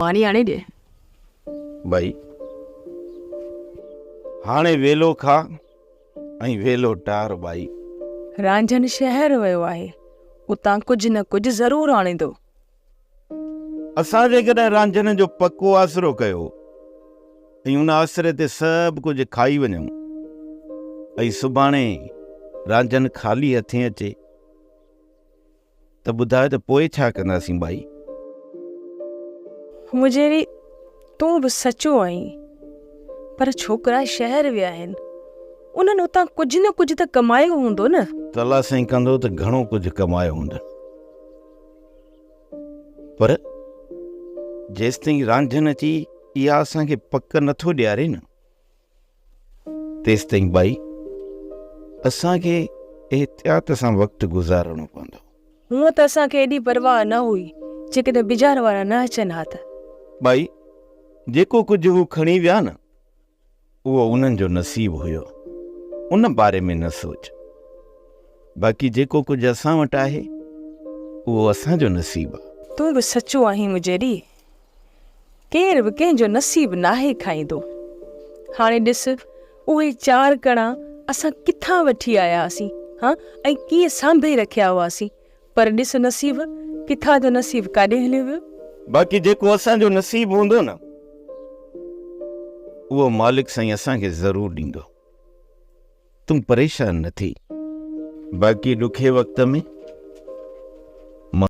ماني آڻي ڏي. ٻئي، هاڻي ويلو کاء ۽ ويلو ٽار ٻائي. رانجهن شهر ويو آهي، اتان ڪجهه نه ڪجهه ضرور آڻيندو. اسان جيڪڏهن رانجهن جو پڪو آسرو ڪيو ۽ ان آسري تي سڀ ڪجهه کائي وڃون ۽ سڀاڻي رانجهن خالي هٿين اچي ته ٻڌاء ته پوء ڇا ڪنداسين ٻائي؟ مجيري، تون به سچو آهين، پر ڇوڪرا شهر ويا آهن، انهن اتان ڪجهه نه ڪجهه ته ڪمايو هوندو نه؟ ته الله سائين ڪندو ته گهڻو ڪجهه ڪمايو هوندن، پر جيستائين رانجهن اچي اها اسان کي پڪ نٿو ڏياري نه، تيستائين ٻائي اسان کي احتياط سان وقت گذارڻو پوندو. هونء ته اسان کي ايڏي پرواهه نه هئي، جيڪڏهن بجار وارا نه اچن ها ته. ٻائي، جيڪو ڪجهه هو کڻي ويا نه، اهو انهن جو نصيب هيو، ان باري ۾ نه سوچ. باقي جيڪو ڪجهه اسان وٽ آهي، اهو اسان جو نصيب آ. تون به سچو آهين مجيري، ڪير به ڪنهن جو نصيب ناهي کائيندو. هاڻي ڏس اهي چار ڪڻا اسان ڪٿان وٺي آيا هئاسين ها ۽ ڪيئن سانڀي رکيا هئاسين پر ڏس نصيب ڪٿان جو نصيب ڪاڏي هليو ويو. باقي جيڪو اسان جو نصيب هوندو نه اهو مالڪ سائين اسان کي ضرور ڏيندو. تون پريشان نه ٿي. باقي ڏکي وقت ۾.